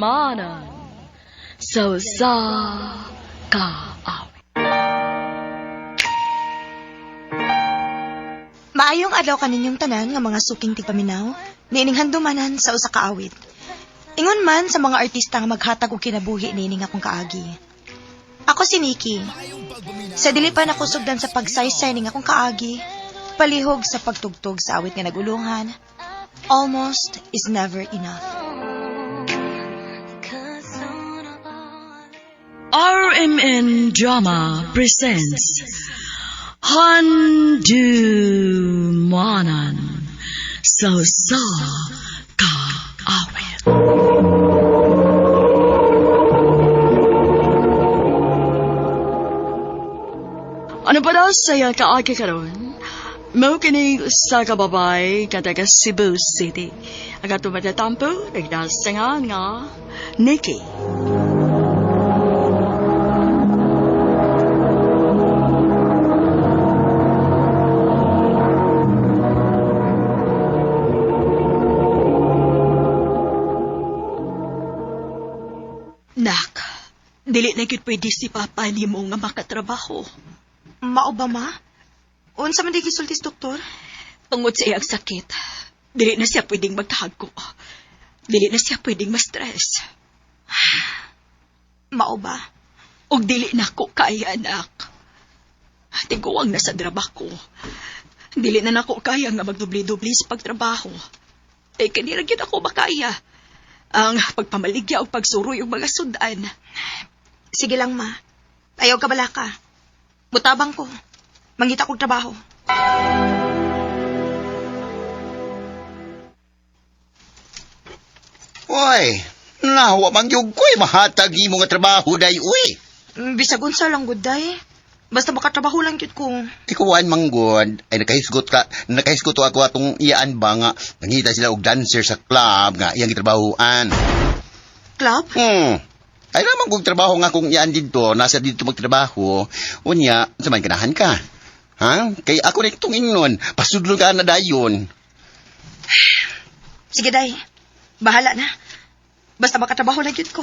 Handumanan sa usa ka awit. Maayong adlaw kaninyong tanan nga mga suking tigpaminaw, niining handumanan sa usa ka awit. Ingon man sa mga artista nga maghatag og kinabuhi niining akong kaagi. Ako si Nikki. Sa dili pa nakusugdan sa pagsaysay ning akong kaagi, palihog sa pagtugtog sa awit nga nagulungan, Almost is never enough. RMN Drama presents Handumanan sa usa ka awit. Ano pa daw saya kaagi karon? Mao kini usa ka babae nga taga Cebu City. Ang atong matatampo, nagdasangan nga Nikki. Nak, dili na gyud pwede si Papa nimo nga makatrabaho. Mao ba, ma? Unsa man di gisultis, doktor? Tungod sa iyang sakit, dili na siya pwedeng magtago. Dili na siya pwedeng ma-stress. Mao ba? Og dili na ko kaya, anak. Tiguang na sa trabaho. Dili na nako kaya nga magdubli-dubli sa pagtrabaho. Kay kanira gyud ako makaya. Ang pagpamaligya o pagsuroy og mga sudan. Sige lang, ma. Ayaw ka balaka. Mutabang ko. Mangita kog trabaho. Oy, nawa man gyud ko'y mahatag imo nga trabaho day uy. Bisag unsa lang gud day. Basta makatrabaho lang gyud ko. Ikuan manggod ay nakahisgot ka, nakahisgot ako atong iyaan ba nga nangita sila og dancer sa club nga iyang gitrabahoan. Club? Ay naman kung trabaho nga kung iyaan didto, nasa didto magtrabaho, unya, sa man ganahan ka. Ha? Kay ako rin itong ingnon, pasudlo ka na dayon. Sige day. Bahala na. Basta makatrabaho lang gyud ko.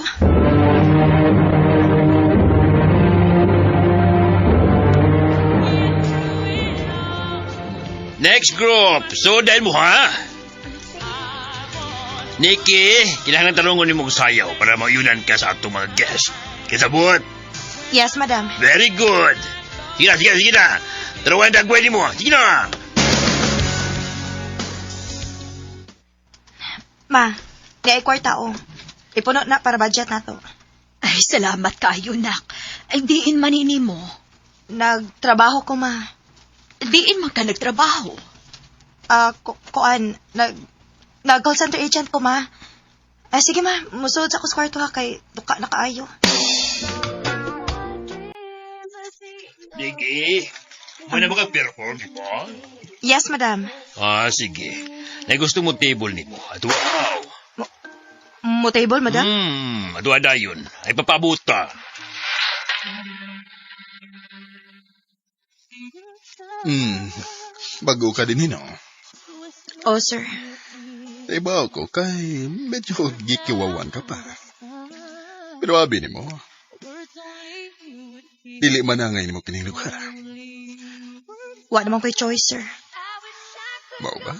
Next group. So, dahil mo ha? Nikki, kailangan tanungon ni mo sayaw para mauyunan ka sa atong mga guest. Kisabot? Yes, madam. Very good. Sige na, sige na, sige na. Dalawa ang dagway ni mo. Sige na. Ma, di ay kwarta o. Ipuno na para budget na to. Ay, salamat kayo, nak. Ay, diin manini mo. Nagtrabaho ko, ma. Diin man ka nagtrabaho. Kuan, nag call center agent ko, ma. Ay, sige, ma. Musulod sa ako sa kwarto ha, kay duka na kaayo. Nikki, mo na maka-perform, di ba? Yes, madam. Ah, sige. Na gusto mo table ni mo. Ato, wow. Mo table, madam? Ato dayon. Ay papabuta. Bago ka din, hino. Oh, sir. Iba ako kay medyo gikiwawan ka pa. Pero abi ni mo, dili man angay nimo kining lugar. Wa naman ko'y choice, sir. Mao ba?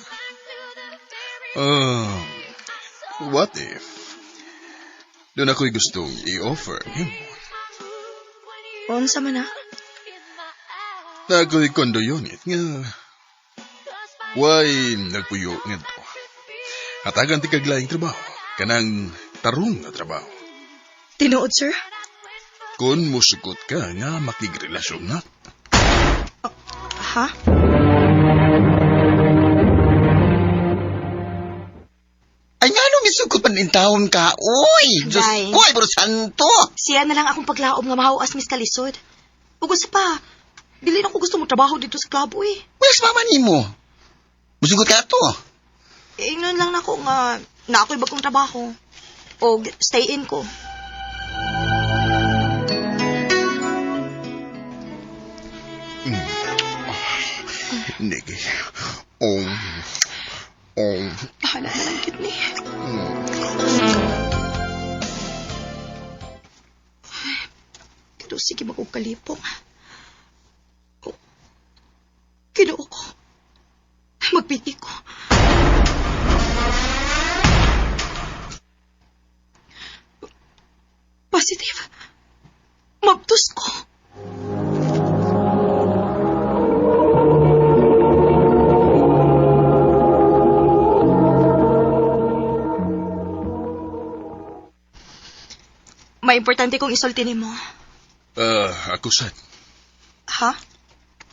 What if doon ako'y gustong i-offer nimo? Unsa man na? Na ako'y condo unit nga way nagpuyo ngadto. Hatagan ti kaglaing trabaho, kanang tarong nga trabaho. Tinuod, sir? Kung musugot ka nga makigrelasyon na. Ha? Ay, nga nung misugot man in taon ka, uy! Diyos Day. ko, ay, bro santo! Siya na lang akong paglaom nga mahawas mis kalisod. Ug usa pa, dili na ko gusto mo trabaho dito sa club, uy. Where's mama nimo? Musugot ka to. Ingnon lang nako nga na ako'y bagong trabaho. Og stay in ko. Niki. Oh. Oh. Bahala na lang gid ni. Sige mag kalipong. Oh, Ginoo ko. Magpiti ko. Positive. Mabtos ko. May importante kong isulti nimo. Ah, ako sad. Ha?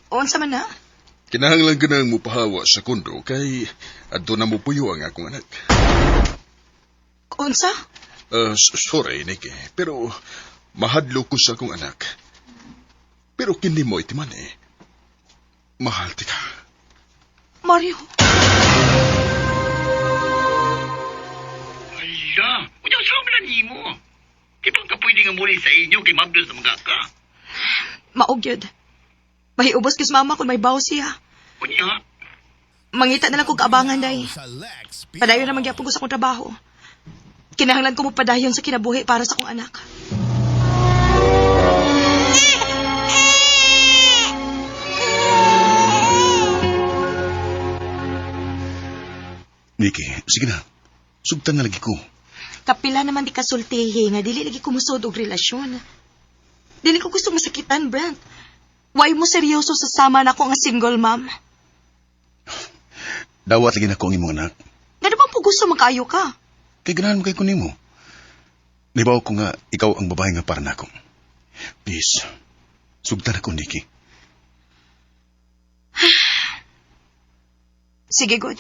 Unsa man na? Kinahanglan ka nang mupahawa sa kondo kay adto na mo puyo ang akong anak. Unsa? Sorry, Nikki, pero mahadlo ko sa akong anak. Pero kini mo itiman eh. Mahal ti ka. Mario. Ala, unya sa man nimo. Di ba ka pwede nga muli sa inyo kay mabdos na mga ka? Maog yun. Mahiubos kis mama kung may baw siya. Unya, Mangita na lang kong kaabangan, day. Padayon na magyapon ko sa akong trabaho. Kinahanglan ko mo padayon sa kinabuhi para sa akong anak. Nikki, sige na. Sugtan na lagi ko. Kapila naman di kasultihi nga dili lagi kumusod og relasyon. Dili ko gusto masakitan, Brent. Why mo seryoso sa sama na ako nga single mom? Dawat lagi na ko ang imong anak. Ngano bang po gusto magkaayo ka? Kay ganahan mo kay kunimo. Nibaw ko nga ikaw ang babae nga para nako. Please, sugtan ako, Nikki. Sige, good.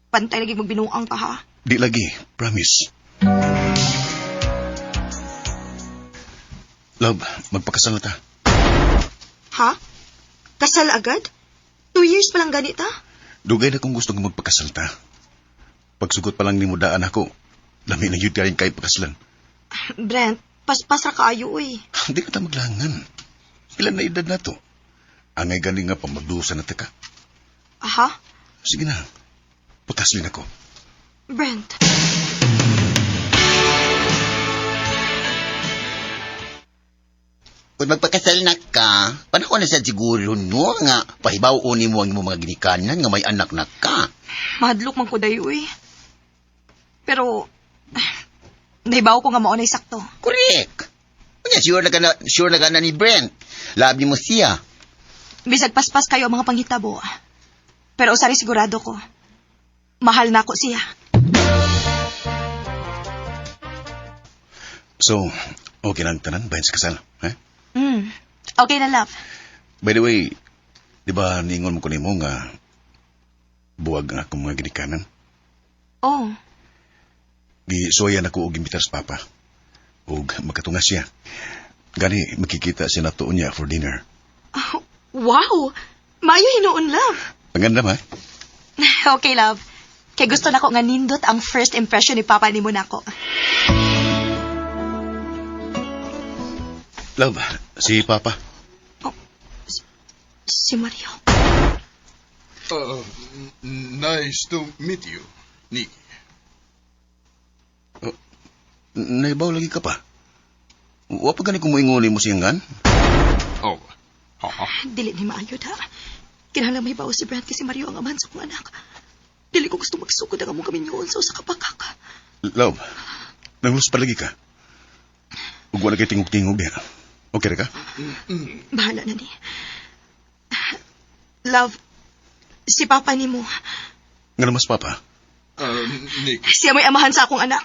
Pantay lagi magbinuang ka, ha? Di lagi, promise. Love, magpakasal na ta. Ha? Kasal agad? 2 years pa lang ganita? Dugay na kung gusto nga magpakasal ta. Pagsugot pa lang ni mo daan ako, lami na yun kayo kay pakasalan. Brent, paspas ra kaayo, uy. Hindi ka ta maglangan. Ilan na edad na to? Angay gani nga pamagdusa na ta ka. Aha? Sige na, pakaslin ako. Brent. Kung magpakasal na ka, panahon na sa siguro no nga pahibaw-unin mo ang imong mga ginikanan nga may anak na ka. Mahadlok man ko dayo, uy. Pero, nahibaw ko nga mao na'y sakto. Correct. Unya, sure na ka na, sure na ka na ni Brent. Labi mo siya. Bisag paspas kayo ang mga panghitabo. Pero usari sigurado ko. Mahal na ako siya. So, okay lang tanan, bahin sa kasal. Eh? Okay na, love. By the way, di ba ningon mo ko nimo nga buwag ang akong mga ginikanan? Oh. Gisuwayan ako og imbitar sa papa. Ug makatunga siya. Gani, makikita siya nato niya for dinner. Oh, wow! Maayo hinuon, love. Ang ganda ma. Okay, love. Kay gusto nako nga nindot ang first impression ni Papa nimo nako. Love, si Papa. Oh, si Mario. Nice to meet you, Nikki. Oh, naibaw lagi ka pa. Wa pa gani kumuingon mo siyang gan? Oh, ha? Dili ni maayo da. Kinahanglan may bawo si Brent kasi Mario ang amahan sa akong anak. Dili ko gusto magsugod ang among kaminyoon sa usa ka pakak. Love, nanglos pa lagi ka. Ug wala kay tingog-tingog diha. Okay ra ka? Bahala na ni. Love, si Papa nimo. Nga mas Papa? Nick. Siya may amahan sa akong anak.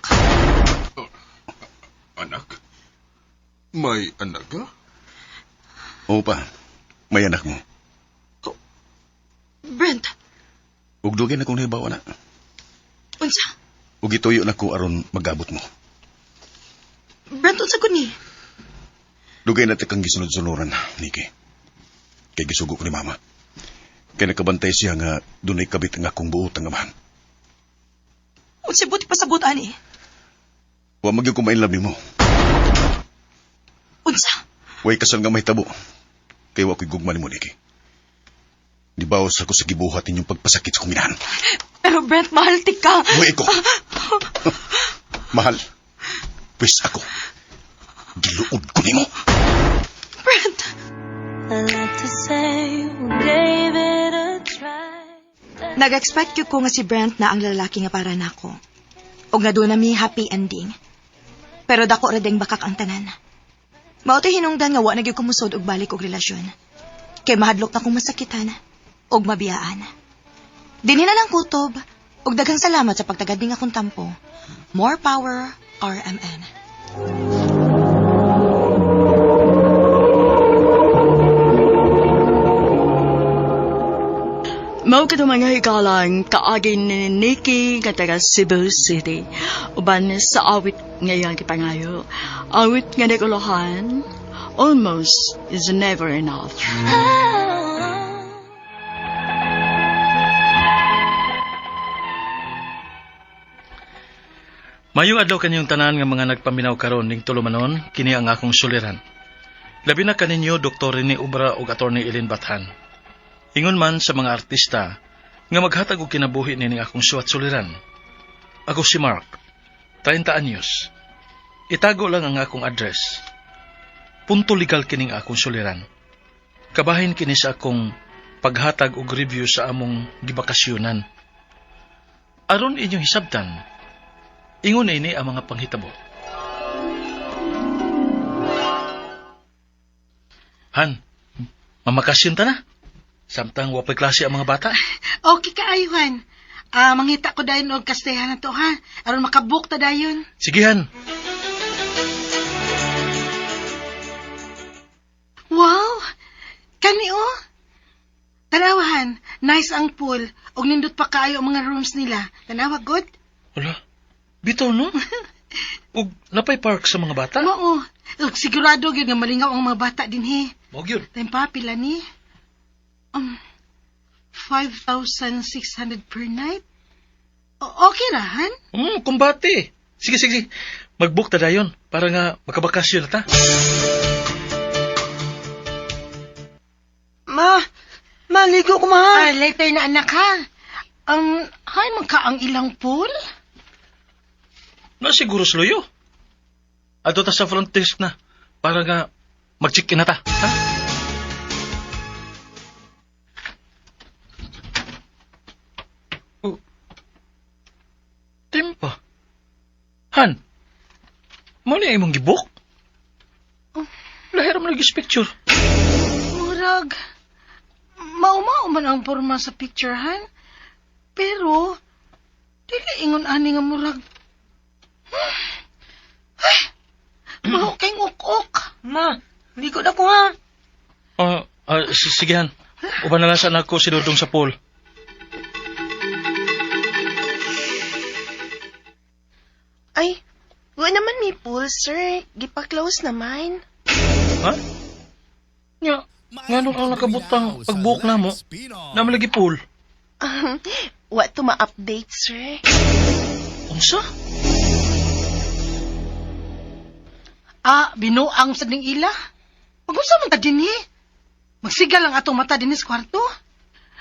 Anak? May anak ka? Oo pa. May anak mo. Oh, Brent. Ug dugay na kong nahibaw na. Unsa? Ug gituyo na ko aron magabot mo. Brent, unsa ko ni? Dugay na kang gisunod-sunuran, Nikki. Kay gisugo ko ni Mama. Kay nakabantay siya nga dunay kabit ang akong buot ang amahan. Unsa buti pasabot ani? Wa magyud ko mainlove nimo. Unsa? Way kasal nga mahitabo. Kay wa ko'y gugma nimo, Nikki. Nibawas ako sa gibuhat ninyong pagpasakit sa kong inahan. Pero Brent, mahal ti ka. Buhi ko. Mahal. Pwes ako. Giluod ko nimo. Nag-expect gyud ko nga si Brent na ang lalaki nga para nako. Og nga doon na mi happy ending. Pero dako ra ding bakak ang tanan. Mao to'y hinungdan nga wa na gyud ko musod og balik og relasyon. Kay mahadlok na kong masakitan og mabiyaan. Dinhi na lang kutob og daghang salamat sa pagtagad ning akong tampo. More power, RMN. Mao kato mga higalang kaagi ni Nikki nga taga Cebu City. Uban sa awit ngayang gipangayo. Awit nga naguluhan, almost is never enough. Mayong adlaw kanyong tanan nga mga nagpaminaw karon ning tulumanon, kini ang akong suliran. Labi na kaninyo Dr. Rene Ubra ug Attorney Eileen Bathan. Ingon man sa mga artista nga maghatag og kinabuhi nining akong suwat suliran. Ako si Mark, 30 anyos. Itago lang ang akong address. Punto legal kining akong suliran. Kabahin kini sa akong paghatag og review sa among gibakasyonan. Aron inyong hisabtan, ingon ini ang mga panghitabo. Han, mamakasyon ta na. Samtang wapay klase ang mga bata. Okay kaayuhan. Ah, mangita ko dayon og kastehan na to ha. Aron makabook ta dayon. Sige, Han. Wow! Kani oh. Tanawahan, nice ang pool ug nindot pa kaayo ang mga rooms nila. Tanawa good. Wala. Bitaw, no? Ug napay park sa mga bata. Mao. Ug sigurado gyud nga malingaw ang mga bata dinhi. Mao gyud. Time pa pila ni? 5,600 per night. Okay ra han? Kumbate. Sige, sige. Mag-book ta dayon para nga makabakasyon na ta. Ma, maligo ko ma. Ah, later na anak ha. Hay man ka ang ilang pool? Na siguro sluyo. Adto ta sa front desk na para nga mag-check-in na ta. Ha? Oh. Timpa. Han. Mo ni imong gibok? Lahir mo lagi sa picture. Murag, maumao man ang porma sa picture, han. Pero, dili ingon ani nga murag. Ay, baho kayong ok-ok. Ma, ligo na ko ha. Sige Han. Uban na lang sa anak ko si Dudong sa pool. Ay, wala naman may pool, sir. Gipa-close naman. Ha? Nya, nganong ang nakabutang pagbuok na mo, naman lagi pool. Wa to ma-update, sir. Unsa? Ah, binuang sa ding ila. Pag-unsa man ta dinhi? Magsigal ang atong mata dinhi sa kwarto.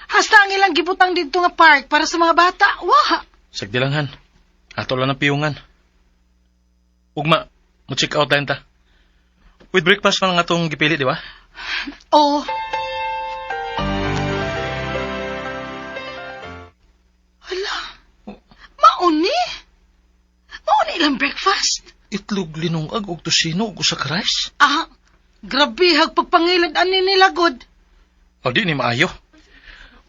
Hasta ang ilang gibutang didto nga park para sa mga bata. Wah! Sagdi lang han. Ato lang ang piyungan. Ugma, mo check out lang ta. With breakfast man ang atong gipili, di ba? Oh. Hala. Mauni? Mauni ilang breakfast? Itlog linungag og tosino og usa ka rice. Ah, grabe hag pagpangilad ani nila god. O di ni maayo.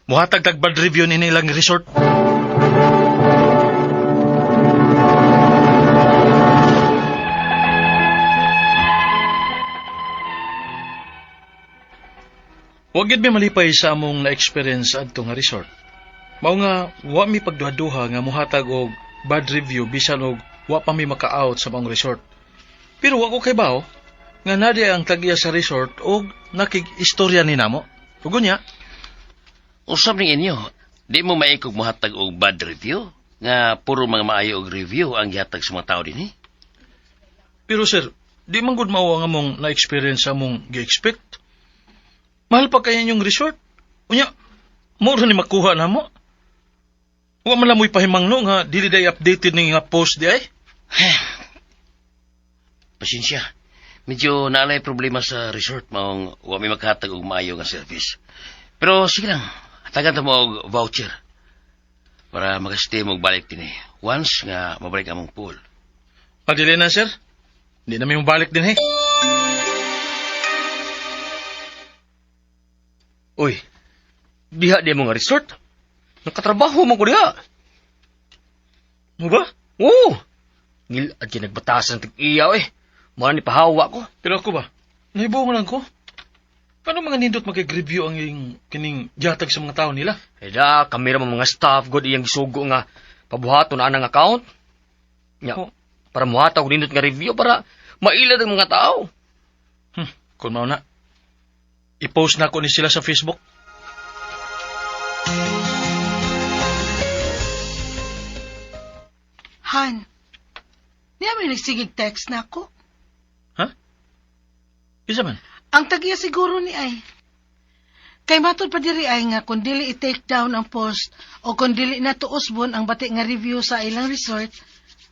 Muhatag tag bad review ni nilang resort. Wa gyud mi malipay sa among na-experience adto nga resort. Mao nga wa mi pagduha-duha nga muhatag og bad review bisan og wa pa mi maka-out sa maong resort. Pero wa ko kay bao nga nadi ang tag-iya sa resort og nakig-istorya ni namo. Ug unya, Usab ning inyo, di mo maikog mohatag og bad review? Nga puro mga maayo og review ang gihatag sa mga tao dinhi. Pero sir, di man gud mao ang among na-experience sa among gi-expect. Mahal pa kaya inyong resort. Unya, mura ni makuha na mo. Wa man lang mo'y pahimangno nga dili day updated ni nga post di ay. Pasensya. Medyo naalay problema sa resort maong wa mi makahatag og maayo nga service. Pero sige lang, hatagan ta mo og voucher para makastay mo og balik dinhi once nga mabalik among pool. Padili na, sir. Hindi na may mabalik din, eh. Uy, diha di mo nga resort. Nakatrabaho man ko diha. Mo ba? Oo. Ngilad kay nagbatasan tig-iyaw eh. Mura ni pahawa ko. Pero ako ba? Nahibuong lang ko. Paano mga nindot makig-review ang iyong kining gihatag sa mga tao nila? Eh da, kami ra mga staff god iyang gisugo nga pabuhaton na anang account. Nya, Oh. para muhatag og nindot nga review para mailad ang mga tao. Kung mao na, i-post na ko ni sila sa Facebook. Han, niya may nagsigig text na ako. Ha? Isa man? Ang tagiya siguro ni ay. Kay matod pa diri ay nga kung dili i-take down ang post o kung dili na tuusbon ang bati nga review sa ilang resort,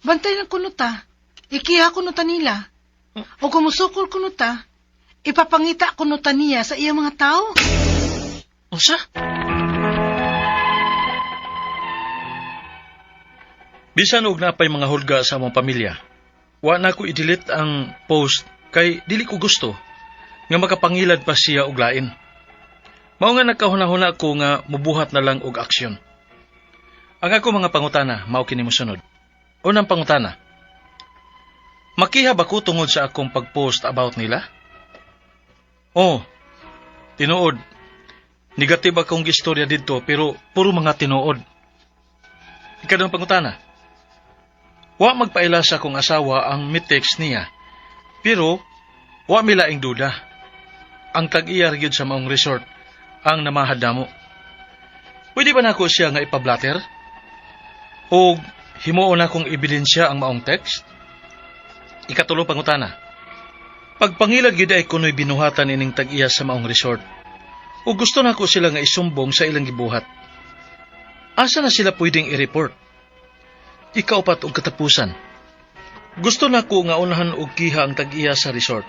bantay lang kuno ta. Ikiha kuno ta nila. O kung musukol kuno ta, ipapangita kuno ta niya sa iyang mga tao. Unsa? Bisan og napay mga hulga sa among pamilya, wa na ko i-delete ang post kay dili ko gusto nga makapangilad pa siya og lain. Mao nga nagkahuna-huna ko nga mubuhat na lang og aksyon. Ang ako mga pangutana mao kini mosunod. Unang pangutana. Makiha ba ko tungod sa akong pag-post about nila? Oh, tinuod. Negative akong istorya didto pero puro mga tinuod. Ikaduhang pangutana. Wa magpaila sa akong asawa ang mitext niya. Pero wa mi laing duda. Ang tag-iya gyud sa maong resort ang namahad namo. Pwede ba nako siya nga ipablatter? O himuon akong ebidensya ang maong text? Ikatulong pangutana. Pagpangilad gyud ay kuno'y binuhatan ining tag-iya sa maong resort. O gusto nako sila nga isumbong sa ilang gibuhat. Asa na sila pwedeng i-report? Ikaupat og katapusan. Gusto nako nga unahan og kiha ang tag-iya sa resort.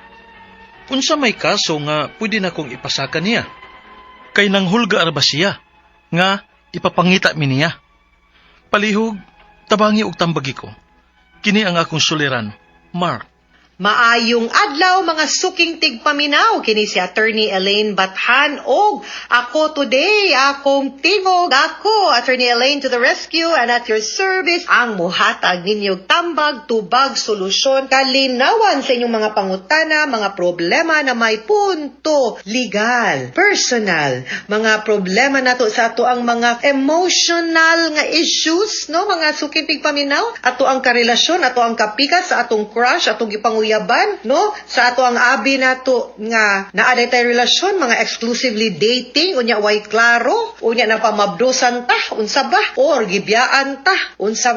Unsa may kaso nga pwede na kong ipasaka niya? Kay nanghulga ra ba siya nga ipapangita mi niya? Palihog, tabangi og tambagi ko. Kini ang akong suliran, Mark. Maayong adlaw mga suking tigpaminaw, kini si Attorney Elaine Bathan og ako today, akong tingog, ako Attorney Elaine to the rescue and at your service, ang muhatag ninyong tambag, tubag, solusyon, kalinawan sa inyong mga pangutana, mga problema na may punto legal, personal, mga problema nato sa ato ang mga emotional nga issues, no, mga suking tigpaminaw, ato ang karelasyon, ato ang kapikas sa atong crush, atong gipanguyaban, no, sa ato ang abi nato nga naa tay relasyon, mga exclusively dating, unya way klaro, unya na pamabdusan ta, unsa ba, or gibiyaan ta, unsa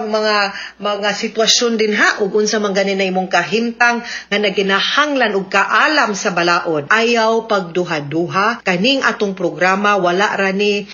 mga sitwasyon din ha, ug unsa man gani na imong kahimtang nga naginahanglan og kaalam sa balaod. Ayaw pagduha-duha kaning atong programa, wala ra ni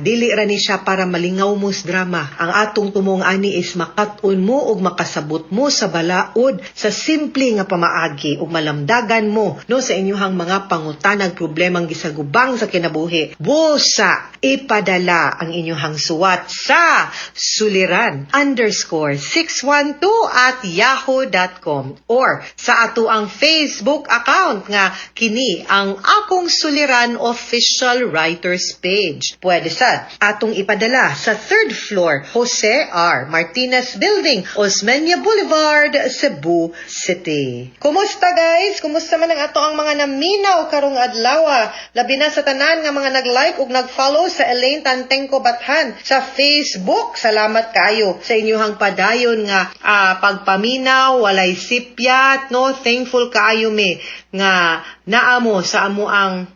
dili ra ni siya para malingaw mo sa drama. Ang atong tumong ani is makat-on mo ug makasabot mo sa balaod sa simple nga pamaagi ug malamdagan mo, no, sa inyuhang mga pangutanag problemang gisagubang sa kinabuhi. Busa ipadala ang inyuhang suwat sa suliran_612@yahoo.com or sa ato ang Facebook account nga kini ang Akong Suliran Official Writers Page. Pwede sa atong ipadala sa 3rd floor, Jose R. Martinez Building, Osmeña Boulevard, Cebu City. Kumusta guys? Kumusta man ang ato ang mga naminaw karong adlaw? Labi na sa tanan nga mga nag-like ug nag-follow sa Elaine Tantengco Bathan sa Facebook. Salamat kayo sa inyuhang padayon nga pagpaminaw, walay sipyat, no? Thankful kaayo mi nga naamo sa amo ang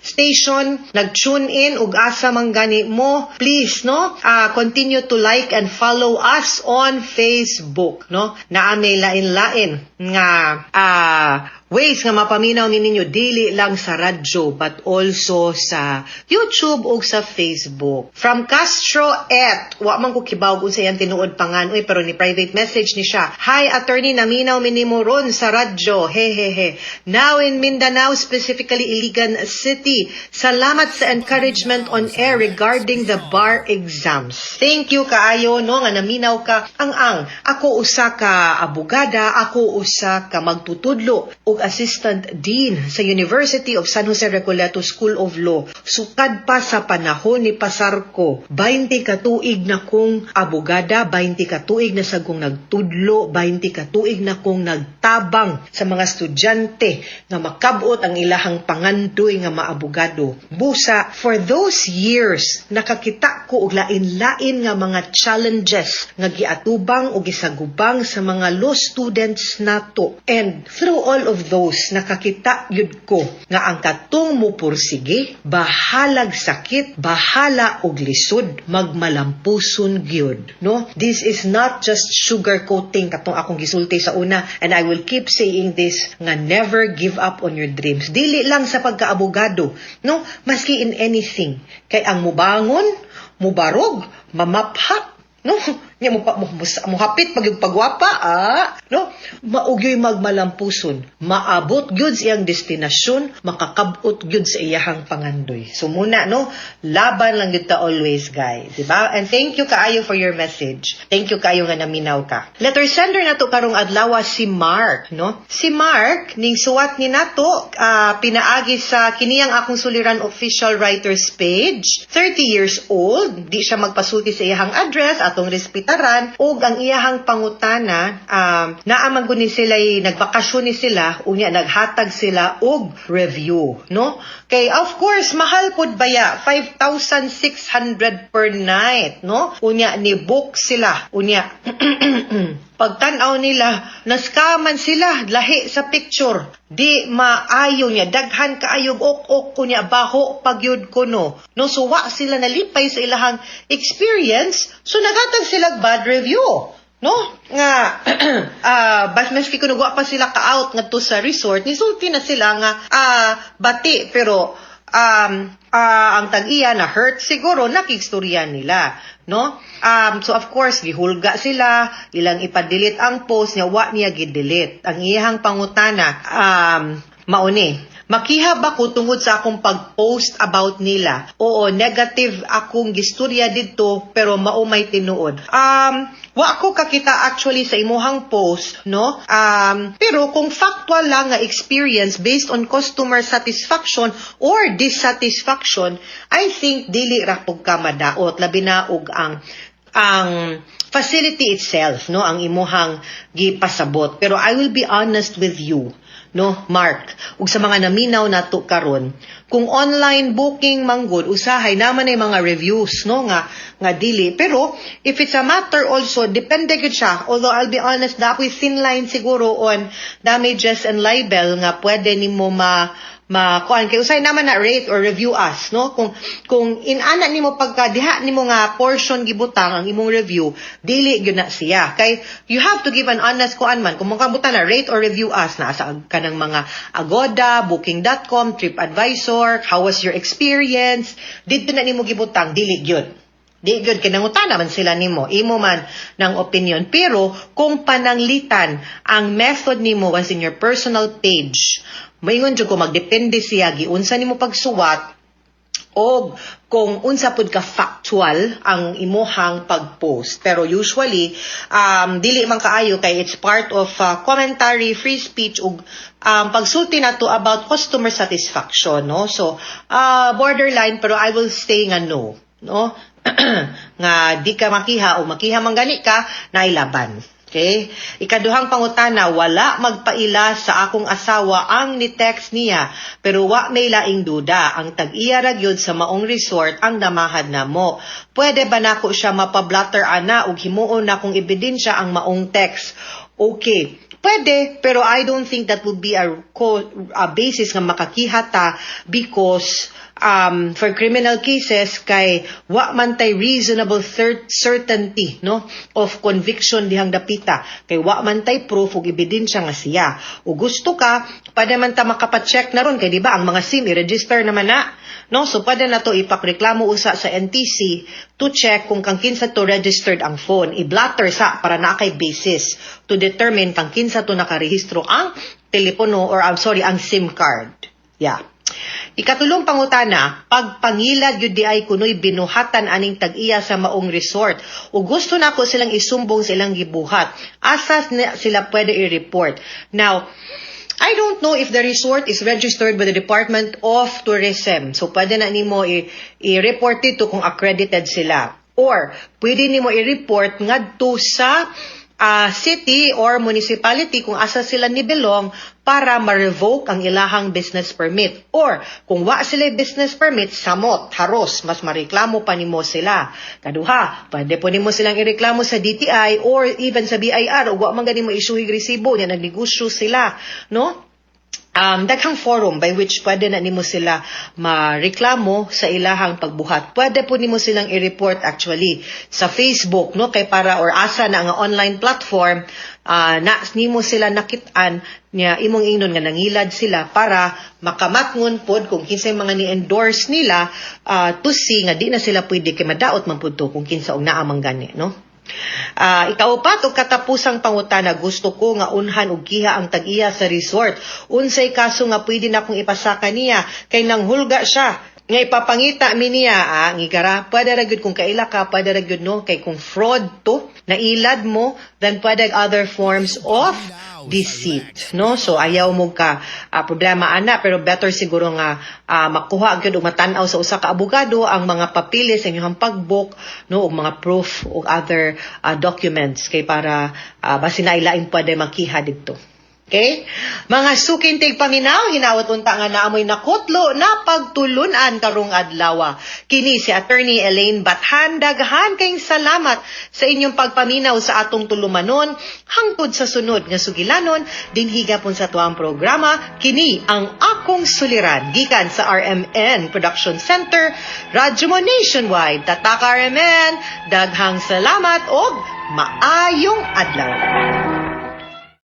station, nag-tune in ug asa man gani mo. Please, no? Continue to like and follow us on Facebook, no? Naa may lain-lain nga ways nga mapaminaw ni ninyo dili lang sa radyo but also sa YouTube ug sa Facebook. From Castro et, wa man ko kibaw kung sa iyang tinuod pangan, uy, pero ni private message ni siya. "Hi attorney, naminaw mi nimo ron sa radyo. Hehehe. Now in Mindanao, specifically Iligan City. Salamat sa encouragement on air regarding the bar exams." Thank you kaayo, no, nga naminaw ka. Ang ako usa ka abogada, ako usa ka magtutudlo ug assistant dean sa University of San Jose Recoleto School of Law. Sukad pa sa panahon ni pasar ko, 20 ka tuig na kong abogada, 20 ka tuig na sa kong nagtudlo, 20 ka tuig na kong nagtabang sa mga estudyante nga makabot ang ilahang pangandoy nga maabogado. Busa, for those years, nakakita ko og lain-lain nga mga challenges nga giatubang o gisagubang sa mga law students nato. And through all of those, nakakita yud ko nga ang katong mupursige, bahalag sakit, bahala og lisod, magmalampuson gyud. No? This is not just sugar coating katong akong gisulti sa una, and I will keep saying this nga never give up on your dreams. Dili lang sa pagkaabogado, no? Maski in anything. Kay ang mubangon, mubarog, mamapha, no? Nya mo, mo, mo, muhapit pag yung pagwapa, no? Mao gyoy magmalampuson. Maabot gyud sa iyang destinasyon, makakabot gyud sa iyahang pangandoy. So muna, no? Laban lang gyud ta always, guys. Diba? And thank you kaayo for your message. Thank you kaayo nga naminaw ka. Letter sender nato karong adlaw si Mark, no? Si Mark ning suwat ni nato pinaagi sa kiniyang akong suliran official writers page. 30 years old, di siya magpasulti sa iyahang address, atong respetaran, ug ang iyahang pangutana, naa man gud ni sila, nagbakasyon ni sila, unya naghatag sila og review, no? Kay of course mahal pud baya, 5,600 per night, no? Unya ni book sila, unya pagtan-aw nila, naskaman sila, lahi sa picture. Di maayo niya, daghan kaayog ok-ok kunya, baho pagyud kuno. No, so wa sila nalipay sa ilahang experience, so naghatag sila bad review. No? Nga, bas maski kuno wa pa sila ka-out ngadto sa resort, nisulti na sila nga bati, pero ang tag-iya na hurt siguro nakigstorya nila, no? So of course gihulga sila, ilang ipa-delete ang post niya, wa niya gi-delete. Ang iyahang pangutana mauni: "Makiha ba ko tungod sa akong pag-post about nila? Oo, negative akong gistorya didto pero mao may tinuod." Wa ko kakita actually sa imuhang post, no? Pero kung factual lang nga experience based on customer satisfaction or dissatisfaction, I think dili ra pug ka madaot, labi na og ang facility itself, no, ang imuhang gipasabot. Pero I will be honest with you, no, Mark, ug sa mga naminaw nato karon, kung online booking manggod, usahay naman ay mga reviews, no, nga dili. Pero if it's a matter also, depende gyud siya. Although I'll be honest, naa poy thin line siguro on damages and libel nga pwede nimo ma kuan, kay usay naman na rate or review us, no? Kung inana nimo, pagka diha nimo nga portion gibutang ang imong review, dili gyud na siya, kay you have to give an honest kuan man. Kung makabutan na rate or review us, naa sa kanang mga Agoda, Booking.com, TripAdvisor, how was your experience, didto na nimo gibutang, dili gyud. Di gyud, kinangutan naman sila nimo, imo man ng opinion. Pero kung pananglitan ang method nimo was in your personal page, maingon jud ko magdepende siya giunsa nimo pagsuwat og kung unsa pud ka factual ang imuhang pag-post. Pero usually, dili man kaayo kay it's part of commentary, free speech ug pagsulti nato about customer satisfaction, no? So, borderline, pero I will stay nga no, no? Nga di ka makiha o makiha man gani ka, nailaban. Okay? Ikaduhang pangutana, "Wala magpaila sa akong asawa ang ni-text niya, pero wa may laing duda. Ang tag-iya ra gyud sa maong resort ang namahad namo. Pwede ba nako siya mapablatter ana ug himuon nakong ebidensya ang maong text?" Okay. Pwede, pero I don't think that would be a basis nga makakiha ta because For criminal cases kay wa man tay reasonable certainty, no, of conviction dihang dapita kay wa man tay proof ug ebidensya nga siya. O gusto ka, pwede man ta makapa-check na ron kay di ba ang mga SIM i-register naman na, no? So pwede na to ipakreklamo usa sa NTC to check kung kang kinsa to registered ang phone. I-blotter sa para naa kay basis to determine kang kinsa to nakarehistro ang telepono or, I'm sorry, ang SIM card. Yeah. Ikatulong pangutana, pagpangilad yun diay kuno'y binuhatan aning tag-iya sa maong resort. O gusto na ako silang isumbong sa ilang gibuhat. Asa na sila pwede i-report? Now, I don't know if the resort is registered with the Department of Tourism. So, pwede na nimo i-report dito kung accredited sila. Or, pwede nimo i-report ngadto sa city or municipality kung asa sila ni belong para ma-revoke ang ilahang business permit. Or, kung wa sila business permit, samot, haros, mas mareklamo pa nimo sila. Kaduha, pwede po nimo silang ireklamo sa DTI or even sa BIR o wa man gani mo isyuhig resibo niya nagnegosyo sila, no? Daghang forum by which pwede na nimo sila mareklamo sa ilahang pagbuhat. Pwede po nimo silang i-report actually sa Facebook, no, kay para or asa na nga online platform na nimo sila nakit-an niya imong ingnon nga nangilad sila para makamatngon pod kung kinsay mga ni-endorse nila to see nga di na sila pwede kay madaot man pud to kung kinsa og naa man gani, no? Ikaupat og katapusang pangutana, gusto ko nga unhan og kiha ang tag-iya sa resort. Unsay kaso nga pwede na akong ipasaka niya kay nanghulga siya nga ipapangita mi niya? Ah, ngigara, pwede ra gyud kung kaila ka, pwede ra gyud, no, kay kung fraud to, nailad mo, then pwede other forms of deceit, no? So ayaw mo ka problema ana, pero better siguro nga makuha gyud og matan-aw sa usa ka abogado ang mga papeles sa inyong pag-book, no, ug mga proof ug other documents kay para basin nailaing pwede makiha didto. Okay? Mga suking tigpaminaw, hinawat unta nga naamoy nakutlo na pagtulunan karong adlaw. Kini si Attorney Elaine Bathan, daghan kayong salamat sa inyong pagpaminaw sa atong tulumanon hangtod sa sunod nga sugilanon dinhi gapon sa tuang programa, kini ang Akong Suliran gikan sa RMN Production Center, Radyo Mo Nationwide. Tatak RMN, daghang salamat og maayong adlaw.